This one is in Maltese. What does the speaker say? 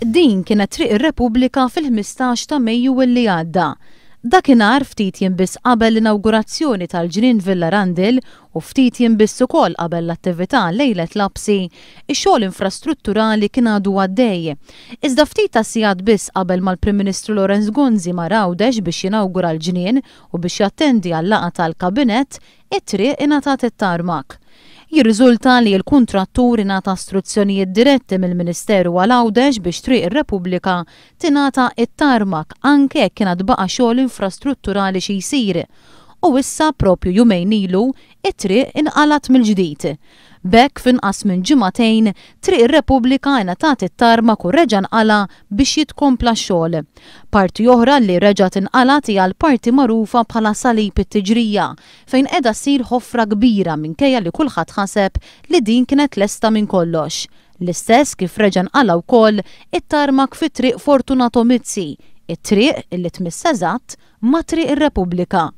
Din kienet Triq ir-Repubblika fil-15 ta' Mejju li għadda. Dakinhar ftit jiem biss qabel l-inawgurazzjoni tal-Ġnien Villa Randil u ftit jiem biss ukoll qabel l-attività Lejlet Lapsi, ix-xogħol infrastrutturali kien għadu għaddej. Iżda ftit ta' sigħat biss qabel ma l-Prim Ministru Lawrence Gonzi mar Għawdex biex jinawgura l-ġnien u biex jattendi għal-laqgħa tal-Kabinett, it-triq ingħatat it-tarmak. Jirriżulta li l-kuntrattur ingħata struzzjonijiet diretti mill-Ministeru għal Għawdex biex Triq ir-Repubblika tingħata t-tarmak anke jekk kien għad baqa' xogħol infrastrutturali xi jsir. U issa, proprju jumejn ilu, it-triq inqalgħet mill-ġdid. B'hekk f'inqas minn ġimagħtejn, Triq ir-Repubblika ingħatat it-tarmak u reġa' nqala' biex jitkompla x-xogħol. Parti oħra li reġgħet inqalgħet hija l-parti magħrufa bħala Salib it-Tiġrija, fejn qiegħda ssir ħofra kbira minkejja li kulħadd ħaseb li din kienet lesta minn kollox. L-istess kif reġa' nqala' wkoll it-tarmak fi Triq Fortunato Mizzi, it-triq illi tmiss eżatt ma' Triq ir-Repubblika.